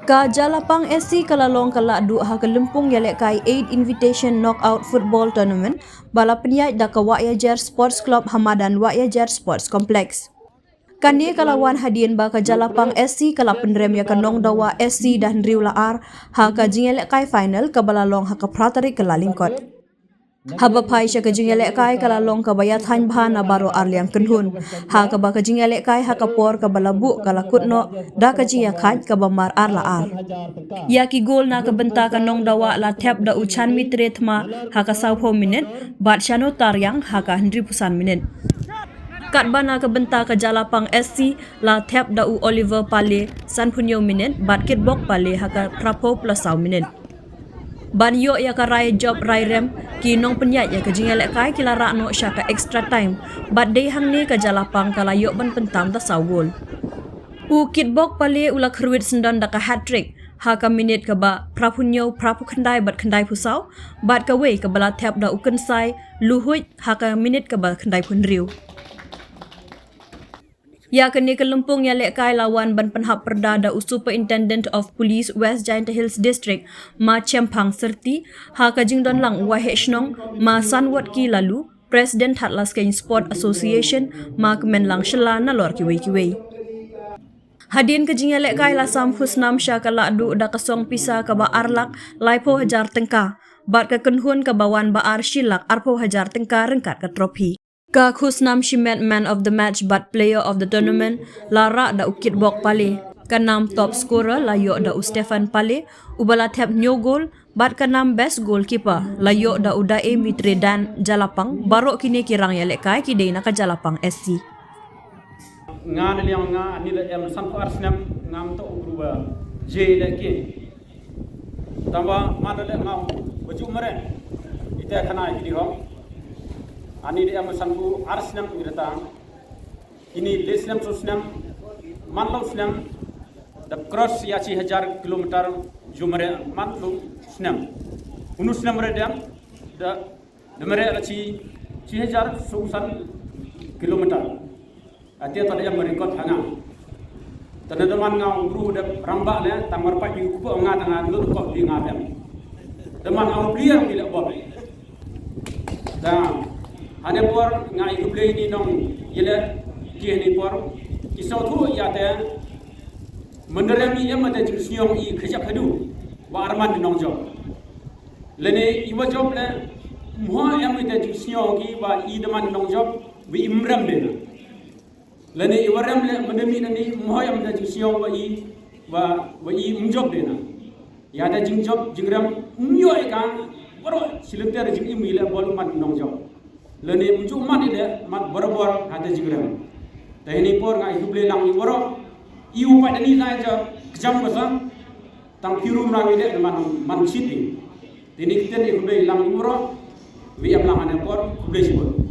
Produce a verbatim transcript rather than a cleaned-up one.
Ka Jalapang S C ka la long ka lahduh ha ka lympung ïalehkai eight Invitation Knockout Football Tournament ba la pynïaid da ka Wahiajer Sports Club ha madan Wahiajer Sports Complex. Kane ka la wan hadien ba ka Jalapang S C ka la pynrem ïa ka Nongdawa S C da hynriew la ar ha ka jingïalehkai final kaba la long ha ka phra tarik Kyllalyngkot. Haba phai sha ka jingïalehkai ka la long kaba ïathaiñ bha na baroh arliang kynhun, ha kaba ka jingïalehkai ha ka por kaba la buh ka la kut noh da ka jingïakhaid kaba mar ar la ar. Ïa ki gol na ka bynta ka Nongdawa la thep da u Chanmitre Thma ha ka sawphew minit bad Shano Tariang ha ka hynriewphew san minit. Katba na ka bynta ka Jalapang S C la thep da u Oliver Pale sanphew hynñiew minit bad Kitbok Pale ha ka phraphew plus saw minit. Ban ïoh ïa ka rai jop rai rem, ki nongpynïaid ïa ka jingïalehkai ki la rah noh sha ka extra time bad dei hangne ka Jalapang ka la ïoh ban pyntam da saw gol. U Kitbok Pale u la kyrwit syndon da ka hat-trick ha ka minit kaba phraphew hynñiew, phraphew khyndai bad khyndaiphew saw, bad kawei kaba la thep da u Kynsai Luhuid ha ka minit kaba khyndaiphew hynriew. Ïa kane ka lympung ïalehkai la wan ban pynhap pyrda da u Superintendent of Police West Jaintia Hills District, Ma Chemphang Syrti, ha ka jingdon lang u Waheh Shnong, Ma Sanwatki Lalu, President Hatlaksain Sport Association, Ma Kmenlang Shylla, nalor kiwei kiwei. Hadien ka jingïalehkai la sam khusnam sha ka lahduh da ka song pisa kaba ar lak laiphew hajar tyngka bad ka kynhun kaba wan ba ar shi lak arphew hajar tyngka ryngkat ka trophy. Ka khusnam shimet Man of the Match bad Player of the Tournament la rah da u Kitbok Pale. Ka nam Top Scorer la ïoh da u Stephan Pale uba la thep hynñiew gol, bad ka nam Best Goalkeeper la ïoh da u Daemitre Dan, Jalapang. Baroh kine ki rang ïalehkai ki dei na ka Jalapang S C. Nga na liang nga, ani la em sanphew ar snem, ngam toh u bru ba je lehkai. Tangba man la leh nga u ba ju mareh. Ite khana ki dei hok. Ani da em sanphew ar snem ngi da tang. Kine le snem, so snem, man la u snem da cross ïa shi hajar kilometer ju mareh man la u snem. Unu snem re dem da Da mareh la shi, shi hajar so san kilometer. Ate to da em record ha nga. Tang da man nga u bru da rangbah ne, tang mar pat ïa u kpu nga tang nga lut ko di nga em. Da man nga u player ïaleh bol. Da hane por nga ïa u player ni nong ïaleh ki hane por. Ki sngewthuh ïa te. Mynta re mi em te jingsngew i khajak hadu. Ba arman di nongjop. Lane i wa jop le, mho em ite jingsngew ki wa i da man nongjop, wa i mrem de na. Lane i wa rem le, mynda mi nani, mho em ite jingsngew wa i, wa, wa i mjop de na. Ïa da jingjop, jingrem, nyo e ka, baroh, shilynter jingim i le bol man nongjop. Lane mju man i de, man barabor, ha da jingrem. Te hini por nga i huble lang i baroh, i u pa dani na ja, kjam basa, Tang phi rum rang i dei man, man chit i. Tini kiten i khublei lang i baroh. Wi em lang ane por, khublei shibun.